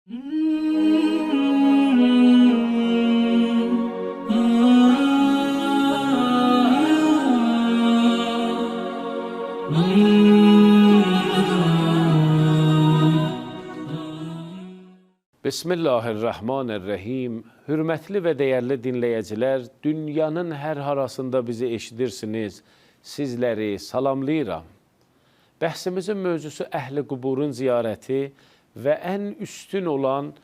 Bismillahirrahmanirrahim. Hörmətli və dəyərli dinləyicilər, dünyanın hər harasında bizi eşidirsiniz, sizləri salamlayıram. Bəhsimizin mövzusu əhli quburun ziyarəti və ən üstün olan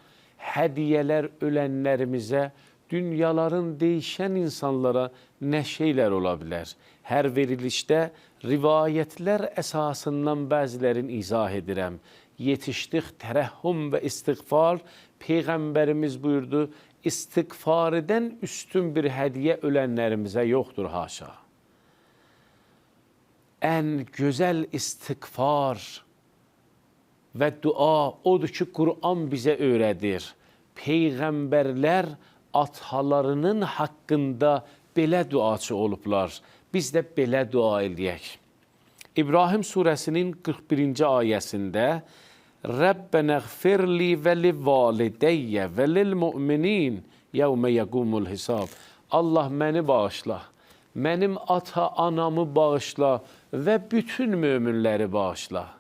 hədiyyələr ölənlərimizə, dünyaların değişən insanlara nə şeylər ola bilər? Hər verilişdə rivayətlər əsasından bəzilərini izah edirəm. Yetişdik tərəhhüm və istiğfar. Peyğəmbərimiz buyurdu, istiğfar edən üstün bir hədiyyə ölənlərimizə yoxdur haşa. Ən gözəl istiğfar və dua odur ki, Quran bizə öyrədir. Peyğəmbərlər atalarının haqqında belə duaçı olublar. Biz də belə dua eləyək. İbrahim surəsinin 41-ci ayəsində Rəbbənə xfirli və li valideyyə və lil müminin yevmə yəqumul hisab. Allah məni bağışla, mənim ata anamı bağışla və bütün möminləri bağışla.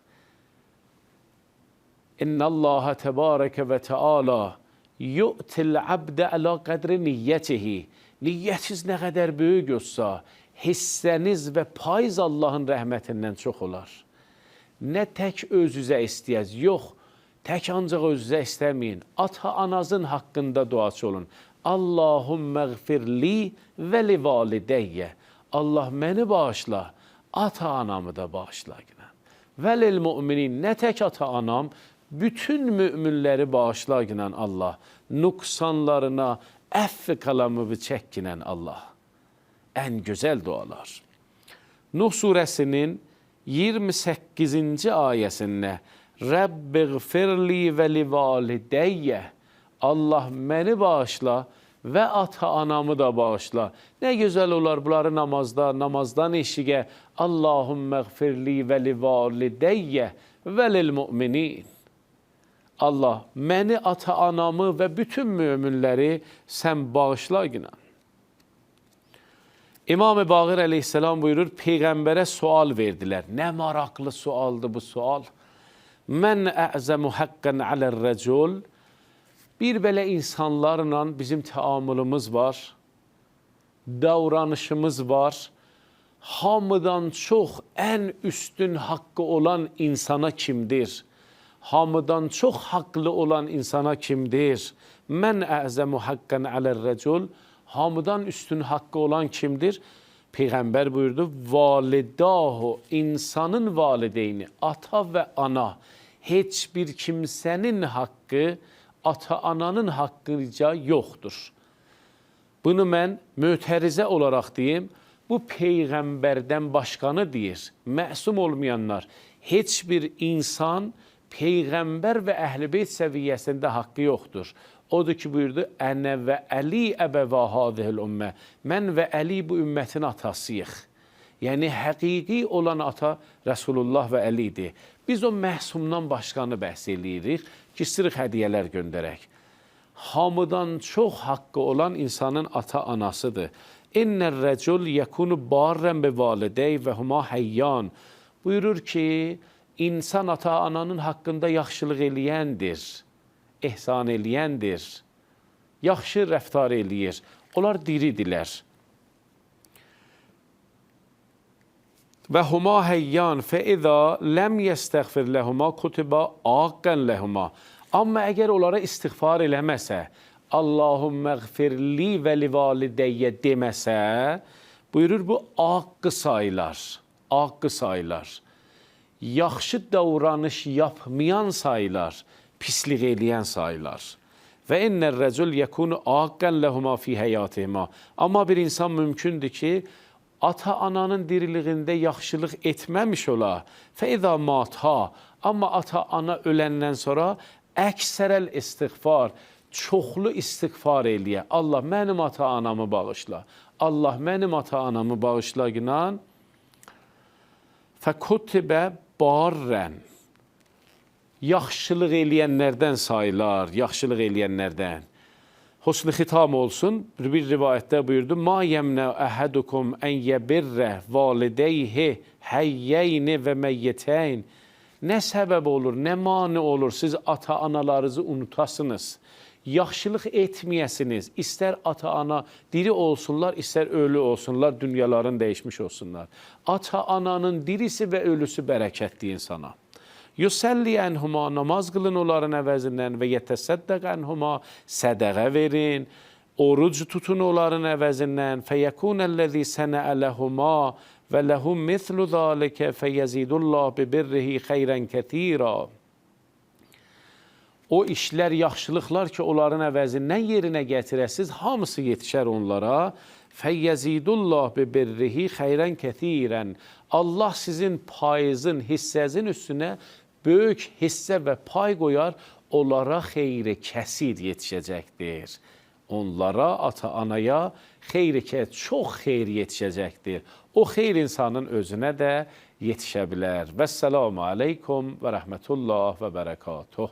İnnallaha təbarəkə və təala yu'til abdə əla qədri niyyətihi. Niyyətiniz nə qədər böyük olsa, hissəniz və payız Allahın rəhmətindən çox olar. Nə tək öz-üzə istəyəz, yox, tək ancaq öz-üzə istəməyin. Ata anazın haqqında duaçı olun. Allahümmə gfirli və li valideyyə. Allah məni bağışla, ata anamı da bağışla. Və lil müminin, nə tək ata anam, bütün müminləri bağışla Allah. Nüqsanlarına əfv kalamı çəkkinən Allah. Ən gözəl dualar. Nuh surəsinin 28-ci ayəsində Rəbbiğfirli və li valideyyə. Allah məni bağışla və ata anamı da bağışla. Nə gözəl olar bunları namazda, namazdan eşiqə Allahümmə gfirli və li valideyyə və lil müminin. Allah məni, ata anamı və bütün möminləri sən bağışla günah. İmam-ı Bağır əleyhissalam buyurur, Peyğəmbərə sual verdilər. Nə maraqlı sualdır bu sual. Mən ə'zəmu haqqən alə'r-rəcul. Bir belə insanlarla bizim təamülümüz var, davranışımız var. Hamıdan çox ən üstün haqqı olan insana kimdir? Hamıdan çox haqlı olan insana kimdir? Mən ə'zəmu haqqən alə'r-rəcul. Hamıdan üstün haqqı olan kimdir? Peyğəmbər buyurdu, validahu, insanın valideyni, ata və ana. Heç bir kimsənin haqqı ata ananın haqqıca yoxdur. Bunu mən mötərizə olaraq deyim, bu peyğəmbərdən başqanı deyir. Məsum olmayanlar, heç bir insan peyğəmbər və əhl-i beyt səviyyəsində haqqı yoxdur. Odur ki buyurdu, Ənə və Əli əbəva hadihil ümmə. Mən və Əli bu ümmətin atasıyıq. Yəni həqiqi olan ata Rəsulullah və Əli idi. Biz o məhsumdan başqanı bəhs eləyirik ki, sırıq hədiyyələr göndərək. Hamıdan çox haqqı olan insanın ata anasıdır. İnnər rəcul yekunu barrən bi validey və huma həyyan. Buyurur ki, insan ata ananın haqqında yaxşılıq eləyəndir, ehsan eləyəndir, yaxşı rəftar eləyir. Onlar diridirlər. Və huma həyyan fə iza ləm yəstəğfir ləhuma kutiba aqqan ləhuma. Amma əgər onlara istiğfar eləməsə, Allahümmə gfirli və li valideyyə deməsə, buyurur bu aqqı sayılar. Aqqı sayılar. Yaxşı davranış yapmayan sayılar, pislik eləyən sayılar. Və innər rəcul yekunu aqqan ləhuma fi həyatihima. Amma bir insan mümkündür ki, ata ananın diriliyində yaxşılıq etməmiş ola. Fə iza mata. Amma ata ana öləndən sonra əksərəl istiğfar, çoxlu istiğfar eləyə. Allah mənim ata anamı bağışla. Allah mənim ata anamı bağışla ginan. Fəkutibə barrən. Yaxşılıq eləyənlərdən sayılar, yaxşılıq eləyənlərdən. Husn-ı xitam olsun. Bir rivayətdə buyurdu: "Ma yemne ahadukum en yebirre valideyhi hayyeyni və meyyeteyn." Nə səbəb olur, nə mane olur siz ata analarınızı unutasınız? Yaxşılıq etməyəsiniz. İstər ata-ana diri olsunlar, istər ölü olsunlar, dünyaların dəyişmiş olsunlar. Ata-ananın dirisi və ölüsü bərəkətli insana. Yusalli anhuma, namaz qılın onların əvəzindən və yetəsəddəq anhuma, sədəqə verin, oruc tutun onların əvəzindən. Fəyəkunəl-ləzi sənəə ləhuma və ləhum mislu zəlikə fəyəzidullah bi birrihi xeyrən kəthira. O işlər, yaxşılıqlar ki, onların əvəzindən yerinə gətirəsiz, hamısı yetişər onlara. Fəyyəzidullah bi birrihi xeyrən kəthirən. Allah sizin payızın, hissəzin üstünə böyük hissə və pay qoyar, onlara xeyri kəsir yetişəcəkdir. Onlara, ata-anaya xeyri çox xeyir yetişəcəkdir. O xeyir insanın özünə də yetişə bilər. Vəssalamu aleykum və rəhmətullah və bərəkatuh.